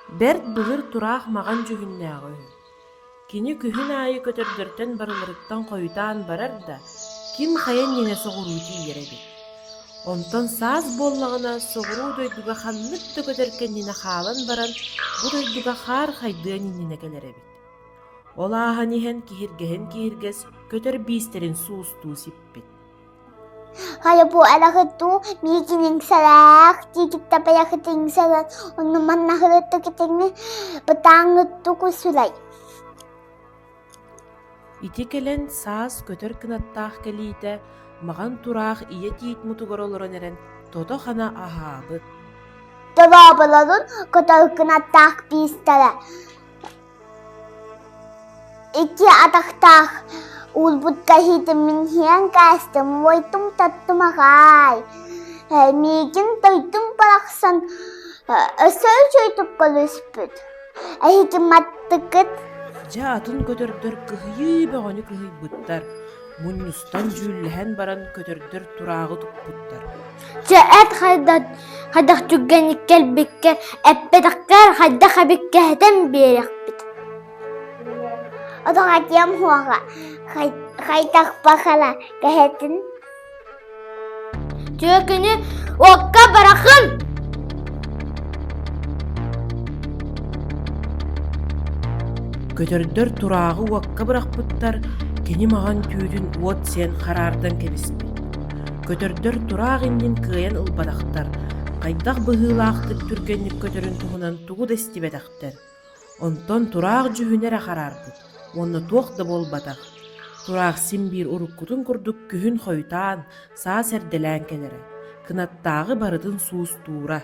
Бэрт былыр тураах маҕан дьүһүннээҕэ үһү. Кини күһүн аайы көтөрдөртөн барыларыттан хойутаан барар да, ким хайа иннинэ соҕуруу тиийэр эбит. Онтон саас буоллаҕына соҕуруу дойдуга ханнык да көтөр кэннинэ хаалан баран, бу дойдуга хаар хайдыан иннинэ кэлэр эбит. Ол ааһан иһэн киһиргэһин киһиргэс көтөр биистэрин суустуу сиппит. Хайа бу арахытуу миигин иҥсэлээх диигиттэ байахыт иҥсэлэн онну манна хырыттыкитиҥни бытааҥҥыттук усулай Ити кэлэн саас көтөр кынаттаах кэлиитэ маҕан тураах ийэ тиит мутугар олорон эрэн тото-хана аһаабыт. Дорооболорун көтөр кынаттаах биистэрэ Икки атахтаах уурбут кэһиитин мин иһэн кээстим, уойтум таттым аҕай, миигин дойдум барахсан өссө үчүгэйдик көрүспүт, эһиги маттыкыт Дьэ атын көтөрдөр кыһыйыы бөҕөнү кыһыйбыттар, мунньустан дьүүллэһэн баран көтөрдөр турааҕы туппуттар. Дьэ эт хайдах түргэнник кэлбиккэ эппэтэххэр хайдах эбиккэ этэн биэриэхпит. Отоҕатыам суоҕа хайдах бахала кэһэтин Түөкүнү уокка барахын! Көтөрдөр турааҕы уокка бырахпыттар, кини маҕан түүтүн уот сиэн хараардан кэбиспит. Көтөрдөр тураах иннин кыайан ылбатахтар, хайдах быһыылаахтык түргэнник көтөрүн туһунан тугу да истибэтэхтэр. Онтон тураах дьүһүнэ эрэ хараарбыт уонна туох да буолбатах. Тураах син биир уруккутун курдук күһүн хойутаан, саас эрдэлээн кэлэрэ, кынаттааҕы барытын суустуура.